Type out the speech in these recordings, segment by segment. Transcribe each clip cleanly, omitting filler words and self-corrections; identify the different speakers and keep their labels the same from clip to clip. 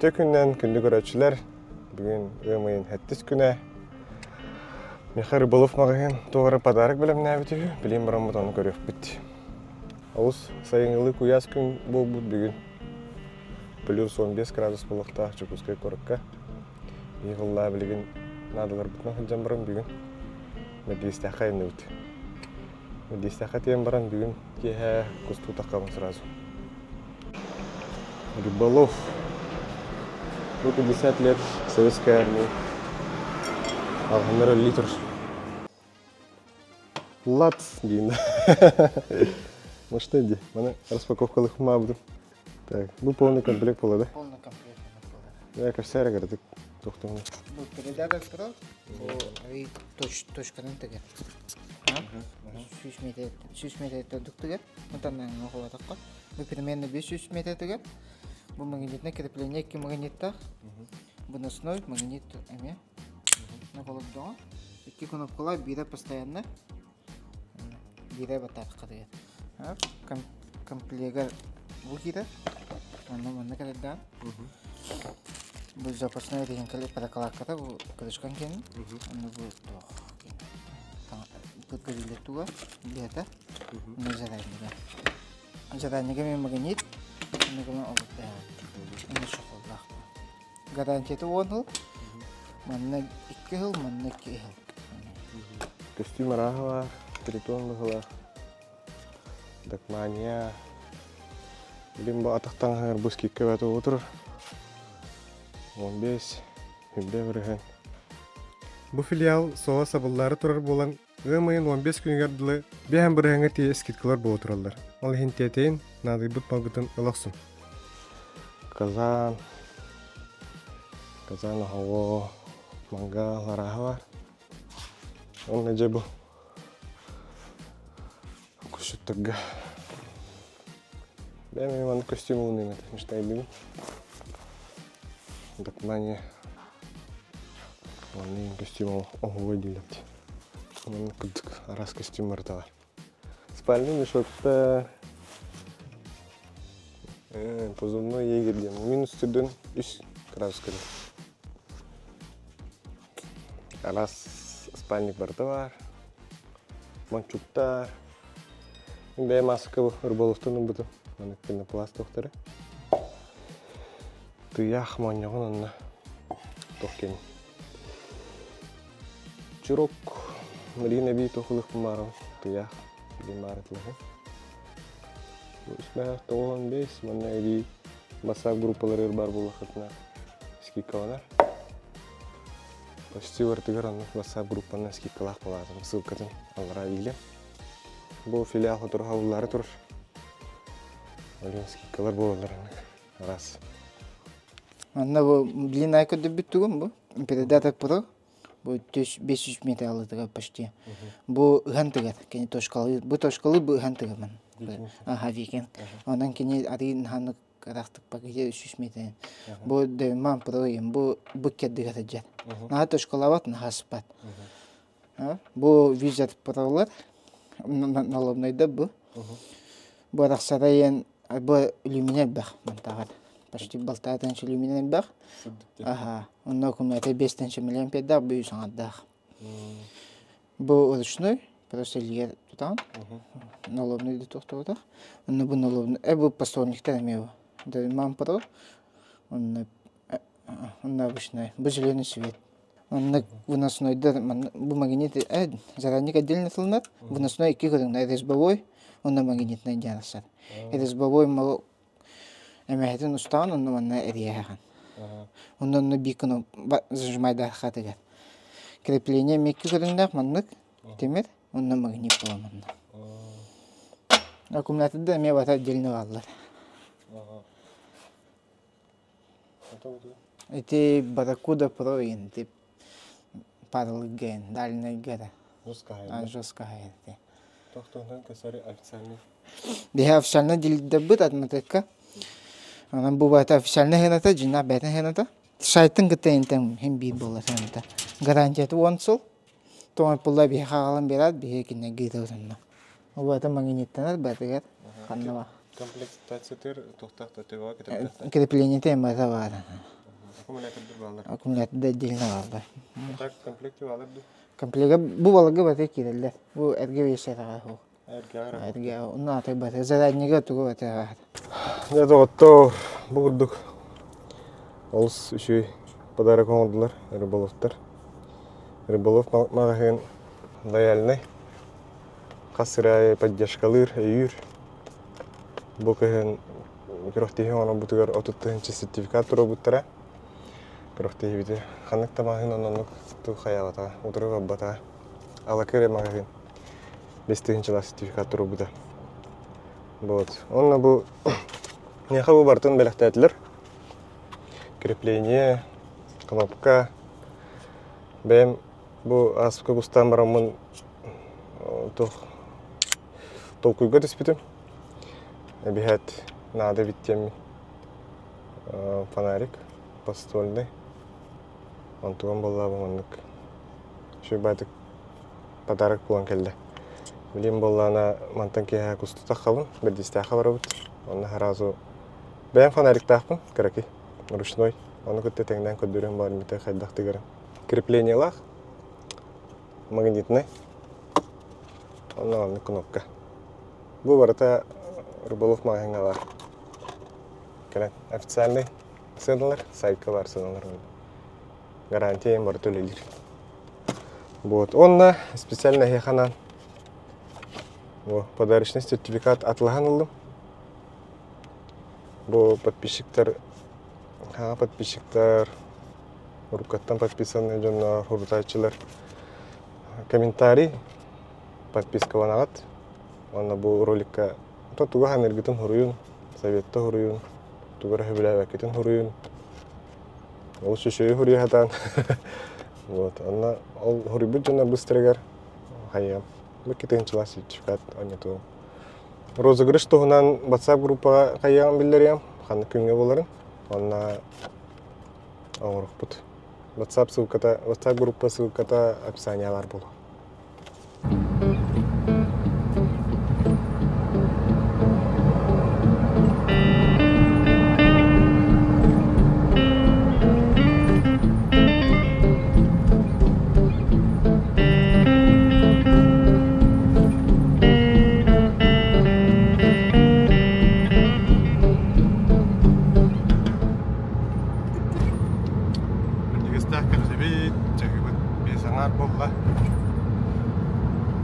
Speaker 1: Үтүө күнүнэн күндү көрөөччүлэр! Бүгүн ыам ыйын сэттис күнэ. Миэхэ Рыболов маҕаһыын туох эрэ подарок бэлэмнээбит үһү. Билигин бараммыт ону көрүөхпүт. Олус сайыҥҥылыы куйаас күн буолбут бүгүн. Плюс 15 градус буолуохтаах Дьокуускай куоракка. Биһиги ыллаа билигин наадаларбытынан сылдьан баран бүгүн Мэдиэстэххэ айанныбыт. Мэдиэстэххэ тиийэн баран бүгүн киэһэ кустуу таххабын сразу. Рыболов. Бу 50 лет советской армии. Алханнара литр. Лац диин. Может иди. Маны распаковкалых мабыдым. Так, бу полный комплект буолла да?
Speaker 2: Полный комплект
Speaker 1: буолла. Я кэпсээр кыратык тохтоҥно.
Speaker 2: Бу передатор турар. Бу точканан тыгар. 100 метр 100 метр төрдүк тыгар. Мутаннан оҕолотоххо. Бу примерно 500 метр тыгар. Бу магнитное крепление икки магниттаах. Выносной магнит эмиэ. Холордоҕо. Икки кнопкалаах, биирэ постоянно, биирэ батарка тыгар. Комплегар бу киирэр. Онно манна кэлэрдээн. Бу запасной резинкали прокладката бу крышкан кэннин. Онно бу туох кытгырыылар туга биһэтэ. Онно заранее. Заранее мен магнит. Онно гына олордоох. Онно чохоллаах. Гарантията 10 сыл. Манна 2 сыл, манна 2 сыл.
Speaker 1: Көстүүм арааһа баар, притон быһыылаах. Дакмания. Билим бу атах таҥаһыгар бу скидка бөтө отур. 15, хүмбэ бырыһын. Бу филиал суола сабыллаары турар буолан, ыам ыйын 15 күнүгэр дылы биэһэн бырыһыҥҥа тиийэ скидкалар буола тураллар. Ол иһин тиэтэйин, наадыйбыт малгытын ыла охсун. Казан, Казан оһоҕо, мангал арааһа баар. Уонна дьэ бу кусчуттарга бэйэм эмиэ маннык көстүүм ылыныым этэ мечтайдыбын. Докумания маннык көстүүм оһуобай дииллэр дии. Маннык курдук араас көстүүм барыта баар. Спальный мешокта позывной егерь диэн минус түрдөн үс градус көрөр. Араас спальник барыта баар. Мончуктар. Мин бэйэм маска рыболовтан ылбытым. Маннык пенопласт туохтары. Тыйаах моонньоҕун онно туох киэн. Чурок билигин эбии туох ылыахпын баарым. Тыйаах билигин баар этилэһин. Үс 95 манна эбии WhatsApp группаларыгар баар буоллаххытына скидкаланар. Почти барытыгар онно WhatsApp группанан скидкалаах буолаатым. Ссылкатын аллараа иилем. Бу филиал сотору хабыллаары турар. Олен скидкалар буолаллар араас.
Speaker 2: Манна бу длина көрдөрбүт тугум бу. Передатор Pro бу 500 метр алытыгар почти. Бу ыһан тыгар кини точкалыы бу точкалыы бу ыһан тыгар ман. Аха викинг. Онон кини арыын ханнык ыраахтык пакете 300 метр. Бу Дөйман Pro бу бу кэрдигэ сылдьар. Наһаа точкалаабат, наһаа аспат. Бу виза Pro'лар налобнайдар бу. Бу арахсара иэн бу люмине элбэх мантааҕар. Почти балтаа тыһыынча люмине элбэх. Аха. Онно аккумулятор 5 тыһыынча миллиампердаах, бу үс аҥардаах. Бу ручной, просто илиигэр тутаҕын. Налобный да тохтоботох. Онно бу налобный, бу посторонниктар эмиэ бу. Мам Pro, онно онно обычный. Бу зеленый свет. Онно выноснойдар бу магнит заранник отдельно тылынар, выносной икки көрүҥнэ резьбовой, онно магнитнай диэн арахсар. Резьбовой малы эмэһэтин устаҕын, онно манна эрийэһэҕин. Онно онно биир кыны зажимайдаахха тыгар. Крепление эмиэ икки көрүҥнээх маннык тимир, онно магнит буолар манна. Аккумуляторда эмиэ бата отдельно бааллар. Ити Барракуда Про иһин ити паралыгга иһин дальнайга эрэ. Жестко хайа ити.
Speaker 1: Тохтоһунан кэсэри официальный.
Speaker 2: Биһи официально дилдэрбит атматыкка. Онон бу бата официальный хыната, дьиннээх бэйэтин хыната. Сайтын кытта интен хин биир буолар хыната. Гарантията 10 сыл. Тоҥой пулла биһи хаалан биэрэр, биһи кинне гыытабытынна. Ол бата магниттанар батыгар ханна ба.
Speaker 1: Комплектациятыр туохтаах да төбөҕө кэтэрдэхтэр.
Speaker 2: Креплениете эмата баар.
Speaker 1: Аккумулятордар бааллар.
Speaker 2: Аккумулятор да отдельно бааллар.
Speaker 1: Так комплекте баалар дуу?
Speaker 2: Комплега бу баларга бата киирэллэр. Бу эргэ вещэтэҕэ суох.
Speaker 1: Эргэ
Speaker 2: Эргэ онно аты бата заранньыга тугу бата
Speaker 1: Дьэ доҕоттоор, бу курдук олус үчүгэй подарок оҥордулар рыболовтар. Рыболов маҕаһыын лояльнай, хас сир аайы поддержкалыыр, өйүүр. Бу кыһын күрэхтэһии оҥорбутугар 30 тыһыынча сертификат туруорбуттара. Күрэхтэһиибити ханнык да маҕаһыын оннук тугу хайаабатаҕа, утары барбатаҕа. Алакы эрэ маҕаһыын 5 тыһыынчалаах сертификат туруорбута. Вот. Онно бу миэхэ бу барытын бэлэхтээтилэр. Крепление, кнопка. Бэйэм бу ааспыкка кустаан бараммын туох толкуйга түспүтүм. Эбиһээт наада эбит диэммин фонарик подствольный. Онтугам буоллаабым оннук үчүгэй подарок буолан кэллэ. Билим буоллаана мантан киэһэ кустутаххабын, бэрдистээххэ барабыт. Онно сразу бэйэм фонариктаахпын, кыракый, ручной. Ону кытта тэҥнээн көрдөрүөн баар мите хайдах тыгарын. Креплениелаах, магнитный. Онно оннук кнопка. Бу барыта Рыболов маҕаһыыҥҥа баар. Кэлэн официальный сыаналар, сайтка баар сыаналар. Гарантия барыта үлэлиир. Вот. Уонна специально эһиэхэ анаан подарочный сертификат атылаһан ыллым. Бу подписчиктар, подписчиктар, уруккаттан подписанный дьоннор, урутааччылар комментарий, подпискаланаҕыт. Уонна бу роликка то тугу ханыыргытын суруйун, советта суруйун, тугу эрэ сөбүлээбэккитин суруйун. Ол үчүгэйи суруйа сатаан. Вот. Онно ол суруйбут дьоннор быстарыгар хайыам. Бу 2 тыһыынчалаах сертификат оонньотуом. Розыгрыш туһунан WhatsApp группаҕа хайыаҕын биллэриэм, ханнык күҥҥэ буоларын. Онно оҥоруохпут. WhatsApp ссылката, WhatsApp группа ссылката описание баар буолуо. Дьигистээх кэллибит, чаһыыбыт биэс аҥаар буолла.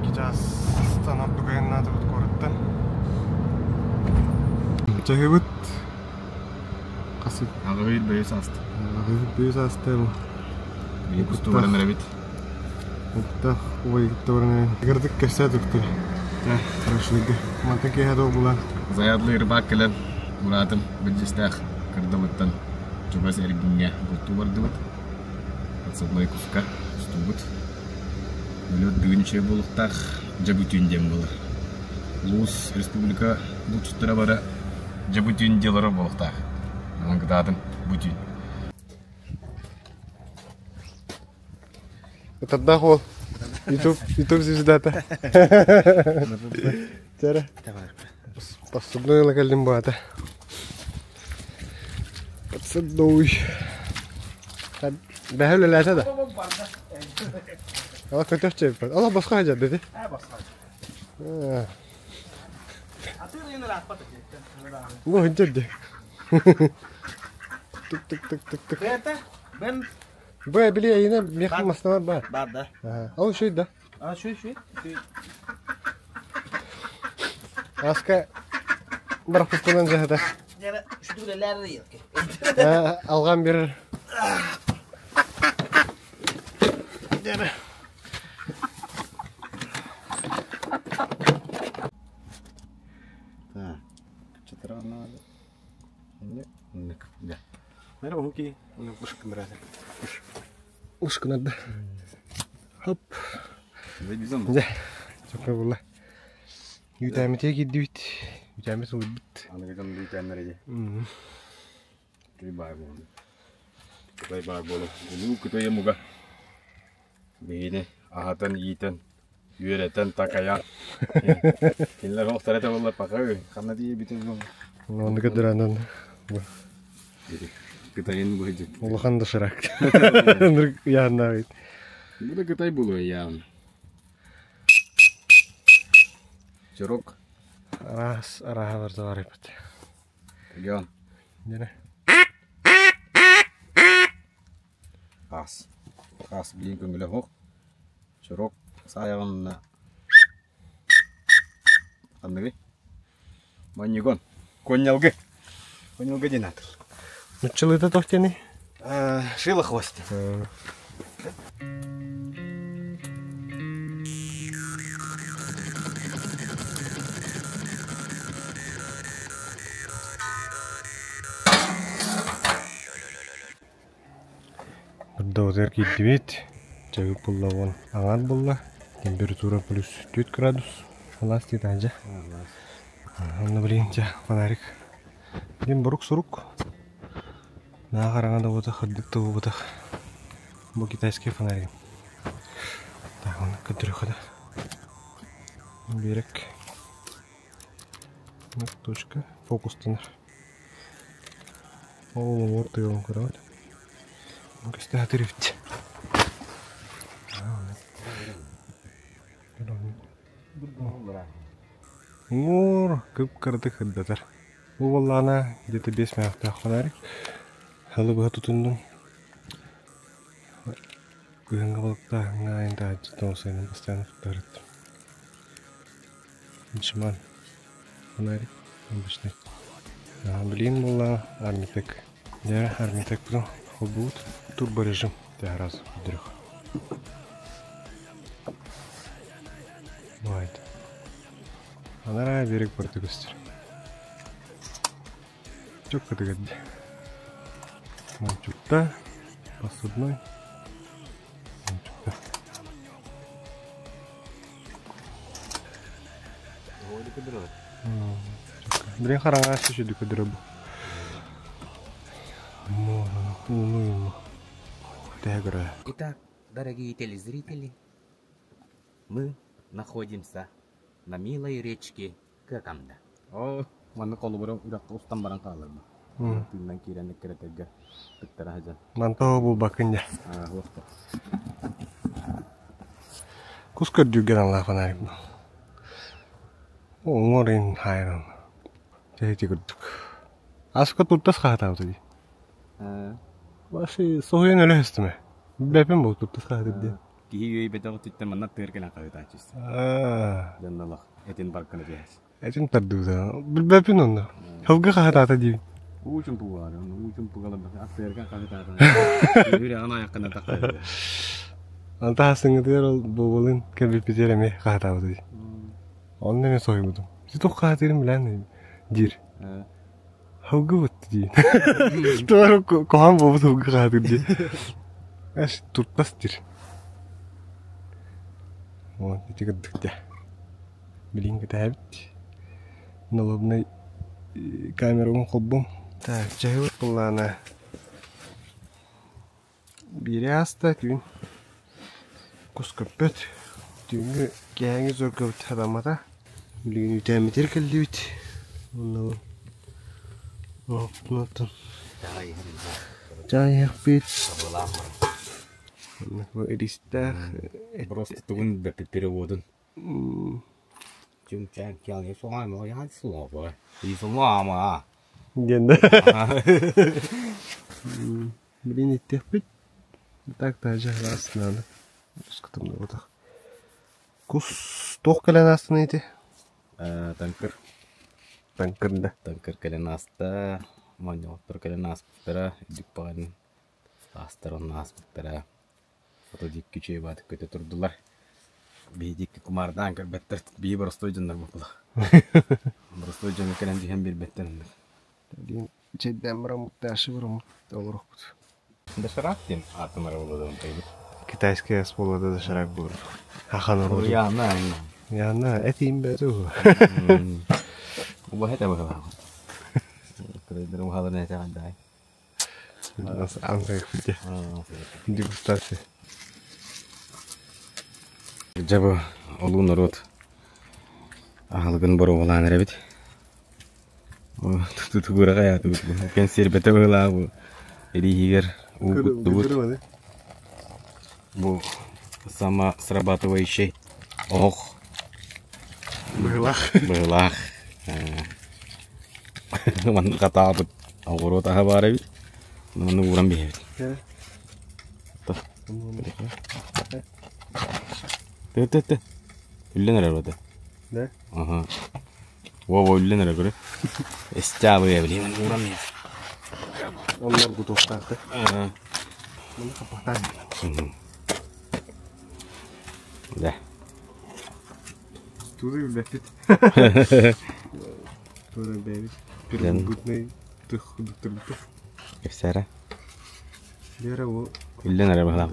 Speaker 1: 2 чаастан ордук айаннаатыбыт куораттан. Чаһыыбыт хас
Speaker 3: Аҕабыйыт бэйэс ааста.
Speaker 1: Аҕабыйыт бэйэс ааста бу.
Speaker 3: Били кусту баран эрэбит.
Speaker 1: Уктах убайгытта баран эрэбит. Кырдык кэпсээ туктар. Хорошо. Мантан киэһэ да булан.
Speaker 3: Заядлый рыбак кэлэн Муратым Бэлдьистээх кырдалыттан чугас эргиҥҥэ бултуу бардыбыт. Подсадной куска устуубут. Өлөр бүгүн үчүгэй буолуохтаах Дьабытүүн диэн буолар. Улуус, республика булчуттара бары Дьабытүүн диэлэрэ буолуохтаах. Онон кытаатын бүтүүн.
Speaker 1: Ытардаах уол. Ютуб, Ютуб звездата. Чара. Подсадной ыла кэллим баата. Подсадной. Бэһэ үлэлээтэ да? Ала көтөх чэйбит. Ала босхо хадьар деди. Бу хынчыр ди. Тук тук тук тук тук.
Speaker 2: Бен
Speaker 1: Бу били эйине мех маснамар бар.
Speaker 2: Бар да.
Speaker 1: Ол шүй да.
Speaker 2: А шүй шүй.
Speaker 1: Аска барахпыккынан жаһата. Алган берер.
Speaker 3: Так,
Speaker 1: Ушкунарда. Хоп. Дьэ, чөкө буолла. Үүтээмитигэ киирдибит. Үүтээммит сылыйбыт.
Speaker 3: Аныгы дьон үүтээннэр дии. Кытай баар буолу. Кытай баар буолу. Улуу Кытай омуга биһигини аһатан, иитэн, үөрэтэн, такайан. Кинилэр олохторо этэ буоллар пока ханна тиийэ бүтэн буолла.
Speaker 1: Оннука дыранан.
Speaker 3: Кытайын быһыдьыт.
Speaker 1: Улахан доширак. Яаннаабыт.
Speaker 3: Бу да Кытай булуо яан. Чурок.
Speaker 1: Араас арааһа барда бар эбит.
Speaker 3: Регион.
Speaker 1: Дьэ.
Speaker 3: Хаас. Хаас билин көҥүлэ суох. Чурок саайаҕынна ханныгый? Манньыгон. Коннялгы. Коннялгы диэн аатыр.
Speaker 1: Нуччалыыта туох диэний?
Speaker 3: Шило хвост.
Speaker 1: Бурдабытыгар киирдибит. Чагып булла уон аҥаар булла. Температура плюс 4 градус. Алаас диэтэ дьэ. Онно билигин дьэ фонарик. Диэн борук-сурук. Наа хараҥа да буотах, хырдык да буолбатах. Бу китайский фонарик. Так, онно көрдөрүөххэ да. Биэрэк. Точка. Фокустанар. Ол уҥуор тыалын көрөҕүт. Көстө сатыыр эбит. Уҥуор кып-кыратык сырдатар. Бу буоллаҕына где-то биэс мөһөөхтөөх фонарик. Сылы быһа тутуннум. Кыһыҥҥы балыктааһыҥҥа айан таһыччы тоҥсуйан постоянно туттарыт. Мичман фонарик обычный. Блин буолла Армитек. Дьэ, Армитек потом холбуут турборежим раз вдруг. Бывает. Анараа берег барыта көстөр. Чөккөтүгэр Мончукта, посудной. Мончукта. Блин, хараҥа сүшүдү көдөрө бу.
Speaker 4: Итак, дорогие телезрители, мы находимся на милой речке Кыакамда.
Speaker 3: Оо, манна холобура үрэххэ устан баран хааларбын. Тыыннан киирэн эккирэтэргэ тыктара сылдьан.
Speaker 1: Мантан булбаккын дьэ.
Speaker 3: Суохта.
Speaker 1: Кус көрдүүргэн аллаах фонарик бу. Уҥуор иһин хаайран. Дьэ ити курдук. Аска туртас хаһытаабыта дии. Башы соһуйан өлө өстүмэ. Билбэппин бу туртас хаһытыр диэн.
Speaker 3: Киһи үөйбэтэх өттүттэн манна тыыр кэлэн хаһыытааччы. Дьоннолох этин баркына түһэс.
Speaker 1: Этин тардыбыта. Билбэппин онно. Сылгы хаһытаата диибин.
Speaker 3: Уу чумпуга уу чумпуга аттыырга хаһытаата. Үрэҕин айаххына тахха.
Speaker 1: Антаа сыҥытыгар ол буолун кэлбиппитигэр эмиэ хаһытаабыта дии. Онно эмиэ соһуйбутум. Туох хаһытыырын билэн диир. Сылгыбыт дии. Туора куһаҕан буолбут сылгы хаһытыыр дии. Аш туртас диир. Вот ити кырдык дьэ. Билигин кэтэһэбит. Налобнай камерабын холбум. Так, дьаһыбыт былаана биири ааста түүн кус көппөт. Түүҥҥү киэһээҥҥи зоргобут сатаммата. Билигин үүтээммитигэр кэллибит. Уонна оттон чаайыахпыт. Иристээх
Speaker 3: Просто тугун переводун.
Speaker 1: Диэн да. Блин, иттиэхпит. Так даже раз надо. Ускатымныбатах. Кус туох кэлэн аастын ити?
Speaker 3: Таҥкыр.
Speaker 1: Таҥкыр да.
Speaker 3: Таҥкыр кэлэн ааста. Моонньоҕоттор кэлэн ааспыттара. Үрдүк баҕайы аастар онно ааспыттара. Ото дикки үчүгэй баатык көтө турдулар. Биһи дикки кумаардаан көрбөттөр. Биһи боростуой дьоннор буолла. Боростуой дьоҥҥо кэлэн түһэн биэрбэттэр оннук.
Speaker 1: Диэн чэйдээн бараммыт, дашы бараммыт олорохпут.
Speaker 3: Доширак диэн ааттанара буолуо да
Speaker 1: Китайская оскуолада доширак буолар. Хахан оруу.
Speaker 3: Яна.
Speaker 1: Яна, этиим бэту.
Speaker 3: Убаһа этэ быһалаах. Кырайдары убаһаларын этэ дай.
Speaker 1: Дегустация.
Speaker 3: Дьэ бу улуу норуот аһылыгын боруобалаан эрэбит. Тутугура хайаатыбыт бу. Кэнсиэрбэтэ быһыылаах бу. Ирииһигэр уу куттубут. Бу самосрабатывающий оһох.
Speaker 1: Быһылаах.
Speaker 3: Быһылаах. Манна хатаабыт оҕуруот аһа баар эбит. Манна ууран биһэбит. Тө тө тө. Үллэн эрэр бата.
Speaker 1: Да?
Speaker 3: Ага. Вова үллэн эрэ көрө. Эстябы блин, ууран биһэбит.
Speaker 1: Оннор гутуохтаахты. Маны хаппахтаан.
Speaker 3: Да.
Speaker 1: Тузы билбэппит. Тура бэйбит. Первобытный тых докторбутов.
Speaker 3: Кэпсээрэ.
Speaker 1: Лера ол.
Speaker 3: Үллэн эрэ баһылаах.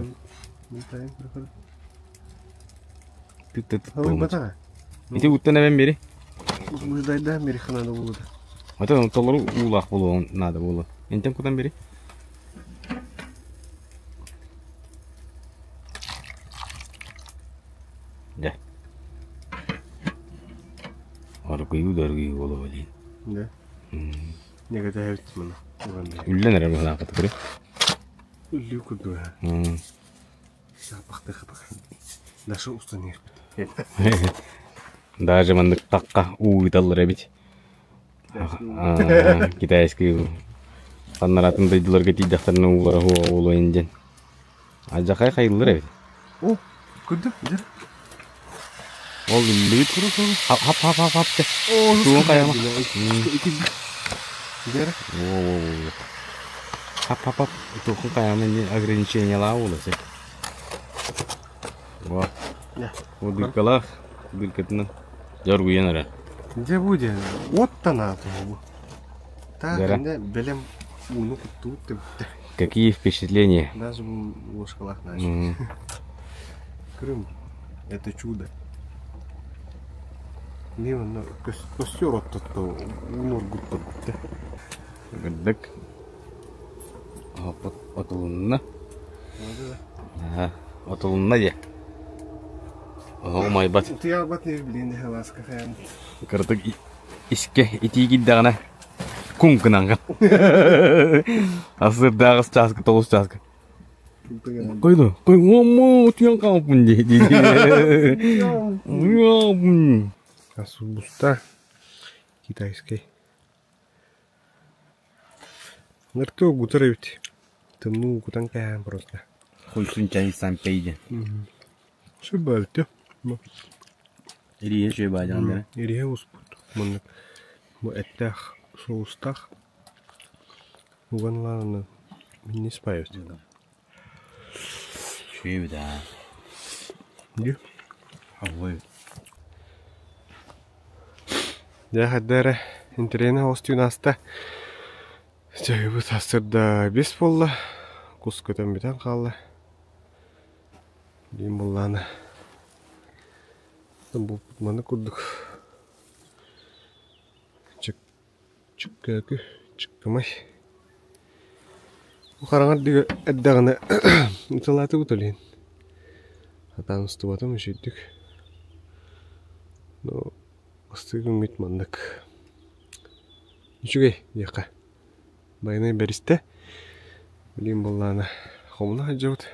Speaker 3: Ити уттан эбэн бери.
Speaker 1: Мыдайда мериханада булуда.
Speaker 3: Ата толору уулаах буолуон наада буолуо. Энтэн кутан бери. Дьэ. Аргыйыы да аргыйыы буолуо диин.
Speaker 1: Да. Неге мына.
Speaker 3: Үллэн эрэ быһылаахыт көрө.
Speaker 1: Үллүү курдуга. Сапахты хапах. Наша устаниэхпит.
Speaker 3: Даже маннык таққа уу ыыталлар эбит. Китайский ханнаратын дойдуларга тиийдэхтэринэ уулара уолуойун диэн. Алдьархай хайыллар эбит.
Speaker 1: О, күндү, дьэ.
Speaker 3: Ол үллүбүт. Хап хап хап хап те. Тугун хайама.
Speaker 1: Дьэ.
Speaker 3: Хап хап хап. Тугун хайама ограничениялаа уоласы. Во. Бу дыркалаах, дыркатынан дьоргуйан эрэ.
Speaker 1: Дьэ бу диэн уоттанаат бу. Так, инде бэлэм ууну куттубут түбүттэ.
Speaker 3: Какие впечатления?
Speaker 1: Даже ложкалаах начал. Крым это чудо. Не онно костер оттотто ууну оргуттар кутта.
Speaker 3: Гырдык. Отулунна. Отулунна дьэ. Оһоҕум айбат.
Speaker 1: Утуйарбат не блин ласка хайан.
Speaker 3: Кырдык иске итии киирдэҕинэ куҥ гынаҥҥын. Асырдааҕыс чааска тоҕус чааска. Койду, кой уоммо утуйан хаалбын дии дии.
Speaker 1: Асубуста китайский. Нырты гутар эбит. Тымныы кутан кэһээн просто.
Speaker 3: Хуйсун чай сампей диэн.
Speaker 1: Сүбэлти.
Speaker 3: Ириһэ үчүгэй баадьаҕын
Speaker 1: Ириһэ успут. Маннык бу эттээх соустаах уган лааны миннис паайбыт.
Speaker 3: Үчүгэй эбит аа.
Speaker 1: Дии.
Speaker 3: Ой.
Speaker 1: Дьэ хайда эрэ интэриэһинэй оҕус ааста. Чайыбыт сарсыарда бэс буолла, кус көтөн бүтэн хаалла. Диин буоллаҕына булпут маны курдук чык чыккөөкү чыккымай. Бу хараҥа эрдэҕинэ ыталаатыбыт ол иһин. Сатаан устубатым үчүгдүк. Но бастакы күммүт маннык. Үчүгэй диэххэ. Байанай бэристэ. Билигин буоллаҕына хомуна сылдьабыт.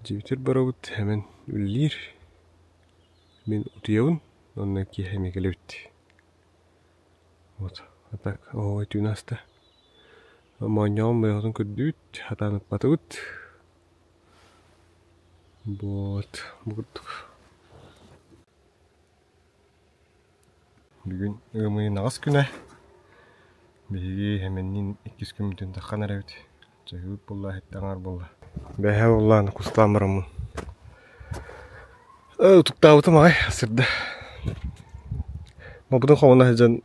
Speaker 1: Дьиэбитигэр барабыт, эмэн үлэлиир. Мин утуйабын уонна киэһэ эмиэ кэлэбит. Вот, а так оһоҕой түүн ааста. Моонньоҕум быйаҕытын көрдүбүт, хатаан ыппатыбыт. Вот, бу курдук. Бүгүн ыам ыйын аҕыс күнэ. Биһиги Хэмэнниин иккис күммүтүн таххан эрэбит. Чаһыыбыт буолла, иһиттэ аҥаар буолла. Бэһээ буоллаан кустаан бараммын. Утуктаабытым аҕай сырда. Маппытын хомуна сылдьан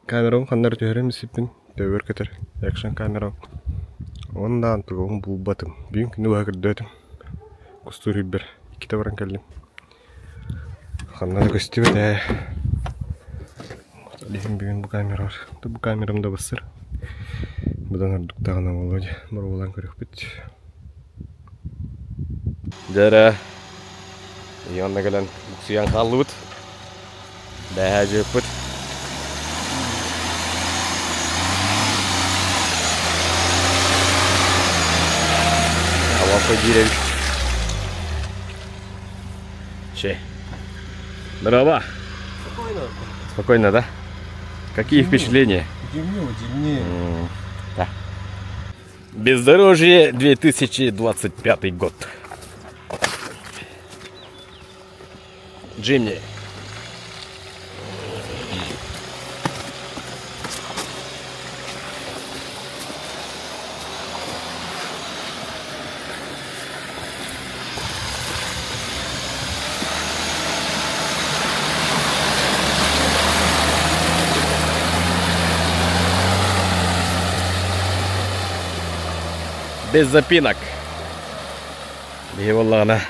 Speaker 1: камерабын ханна эрэ түһэрэн сиппин төбөбөр көтөр экшн камерам. Уонна тугун булбатым. Бүгүн күнү быһа көрдөөтүм. Кустуур ирбэр иккитэ баран кэллим. Ханна да көстүбэт ээ. Илиһин бүгүн бу камерабар. Бу камерам да бассыр. Быдан ордук даҕаны буолуо дии. Боруобалаан көрүөхпүт.
Speaker 3: Дьэ эрэ, Ионна кэлэн буксуйан хааллыбыт. Бэһээ дьыыппыт. Диир эбит. Че. Здорово.
Speaker 1: Спокойно.
Speaker 3: Спокойно, да? Какие впечатления?
Speaker 1: Темнее, темнее.
Speaker 3: Да. Бездорожье 2025 год. Джимни. Без запинок. Биһи буоллаҕына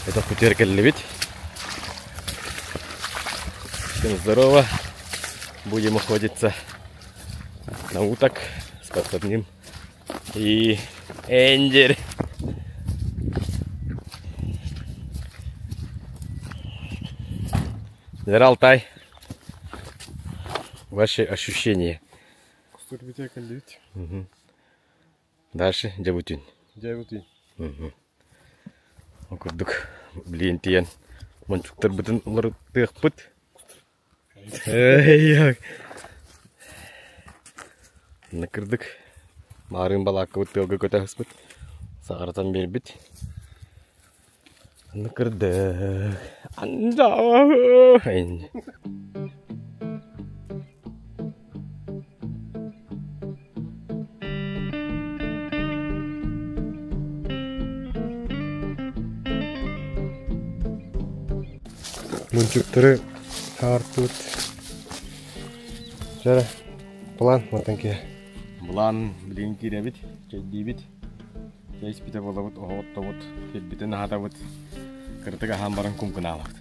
Speaker 3: это күтүөр кэллибит. Всем здорово. Будем охотиться на уток с подсадным и эндер. Алтай, ваши ощущения?
Speaker 1: Кустур бите кэллибит.
Speaker 3: Дальше дьэ бүтүн.
Speaker 1: Дьэ бүтүн.
Speaker 3: Ол курдук блин тиийэн мончуктарбытын уларытыахпыт. Эй, Накырдык. Маарыын балааккабыт тыалга көтө сыспыт. Саҕаратан биэрбит. Накырдык. Анда.
Speaker 1: Мунчуктары хаартыбыт. Дьэ, план мантан киһи.
Speaker 3: Былаан билигин киирэбит, чэйдиибит, чэй испитэ буолабыт, оһох оттобут, сирбитин аһатабыт, кыратык аһаан баран куҥкунаабыт.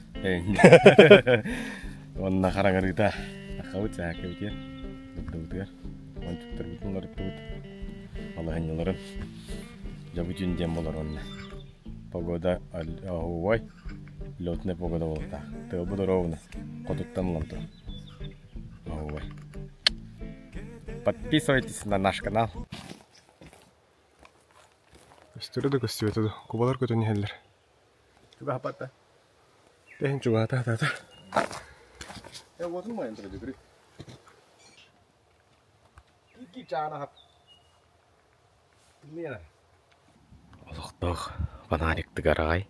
Speaker 3: Уонна хараҥарыыта таххабыт сээкэбитигэр, дурдабытыгар, ончуктарбытын уларыттыбыт, балаһынньаларын дьэ бүтүн диэн буолар уонна погода оһуобай, летная погода буолуохтаах. Тыалбыт оруобуна хотуттан ылан турар. Оһуобай. Подписывайтесь на наш канал.
Speaker 1: Көстөрө да көстүбэтэ да, кубалар көтөн иһэллэр.
Speaker 3: Чугаһаппатта.
Speaker 1: Тэһин чугаһата хатаата.
Speaker 3: Э, уотун майын тура дьүгүрү. Ики чаана хап. Олохтоох фонариктыгар аҕай.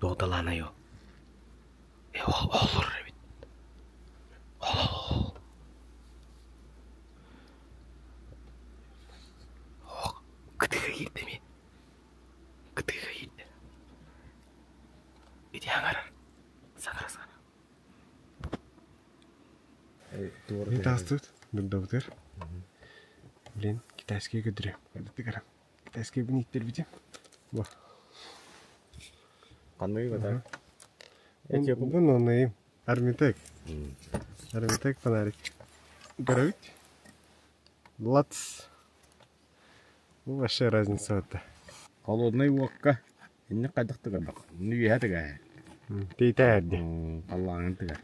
Speaker 3: Туоталаанайо. Э, ол олорор эбит. Ол ол ол. Ох, кытыыга киирдэ ми. Кытыыга киирдэ. Ити аҥарар. Саҥара саҥара.
Speaker 1: Мин таастыбыт, дурдабытыгар. Блин, китайские көдүрү. Кытыгара. Китайские бин иттэрбитим. Бу.
Speaker 3: Ханныгы бата?
Speaker 1: Бу нонайым. Армитек. Армитек фонарик. Көрөбүт. Лац. Бу вообще разница это.
Speaker 3: Холодный уокка инник хайдах тыгардах. Үөһэ тыга.
Speaker 1: Тиитээрди.
Speaker 3: Аллааҥын тыгар.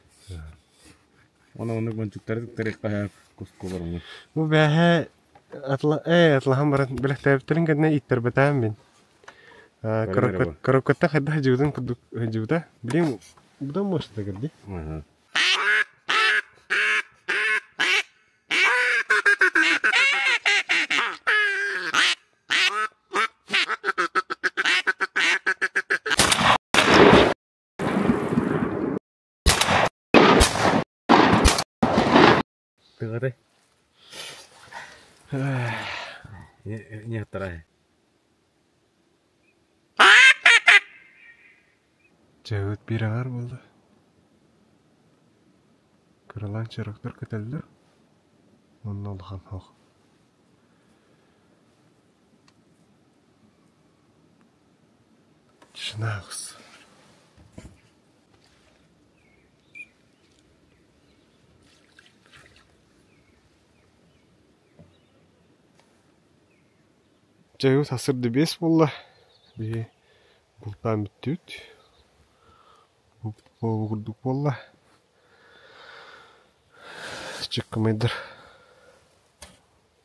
Speaker 3: Оны оннук мончуктары тыктарыахха кускулар
Speaker 1: Бу бэһэ атла э атлаһан баран бэлэхтээбиттэрин кэннэ иттэрбэтээн мин. Коробкатта хайдах дьыбытын курдук дьыбыта. Блин, будан мощно кэрди.
Speaker 3: Тыгары. Не вторая.
Speaker 1: Чаһыт биир аҥаар буолла. Кыралаан чороктор көтөллөр уонна улахан оһох. Тишина аҕыс. Чаһыт сарсыарда биэс буолла. Биһи бултаан бүттүбүт. Бу курдук буолла. Чыккымайдар.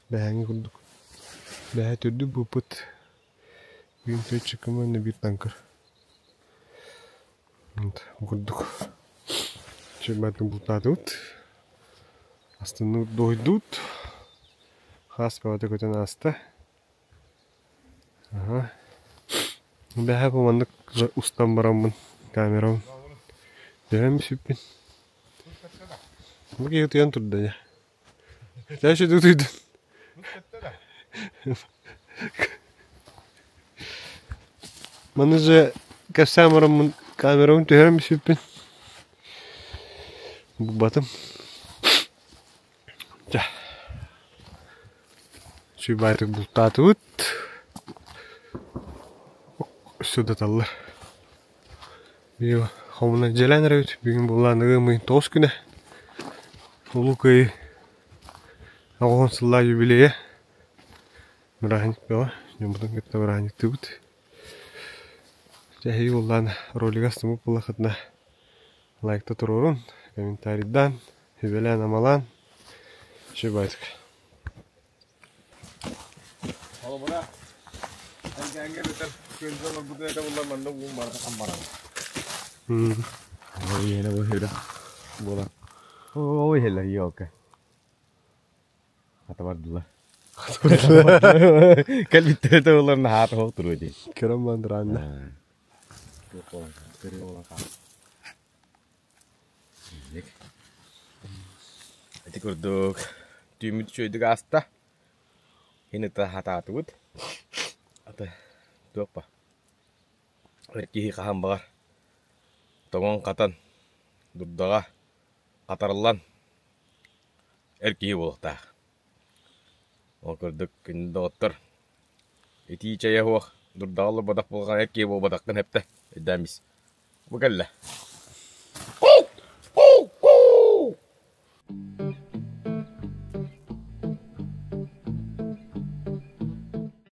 Speaker 1: Бэһээҥҥи курдук. Бэһээ төрдүк быыппыт. Бүгүн түөрт чыккыма уонна биир таҥкыр. Бу курдук. Чөммөтүн бултаатыбыт. Астынныбыт, дуоһуйдубут. Хаас бөҕөтө көтөн ааста. Бэһээ бу маннык устан бараммын камерабын түһэн сүппүн. Бу киһи утуйан турда дьэ. Дальше утуйдун. Маны же кэпсээн бараммын камерабын түһэрэн сүппүн. Булбатым. Дьэ. Сүбаатык бултаатыбыт. Сыдаталлар. Биир хомуна дьиэлээн эрэбит. Бүгүн буоллаан ыам ыйын тоҕус күнэ. Улуу Кыайыы 90 сыллаах юбилейа. Бырааһынньык бөҕө. Дьоммутун кытта бырааһынньыктыыбыт. Дьэ эһиги буоллаан ролига астыммыт буоллаххытына лайкта туруорун, комментарийдаан, сүбэлээн-амалаан. Үчүгэй
Speaker 3: Холобура, Элгээҥҥэ бүтэр күөлгэ олорбутун этэ буллар манна уум барыта хам барар. Иһэнэ бу үрэх буолан. Оо, иһэллэр елка. Хата бардылар. Кэлбиттэрэ да булар наһаа тоһох туруо дии.
Speaker 1: Көрөн бандыраанна.
Speaker 3: Ити курдук түүммүт үчүгэйдик ааста. Иһин ыта хатаатыбыт. Ата туох ба эр киһи хаһан баҕар тоҥон-хатан, дурдаҕа хатарыллан эр киһи буолуохтаах. Ол курдук күндү доҕоттор, итии чэйэ суох дурдаҕа олорботох буоллаҕына эр киһи буолбатаххын эптэ өйдөөн бис. Бу кэллэ.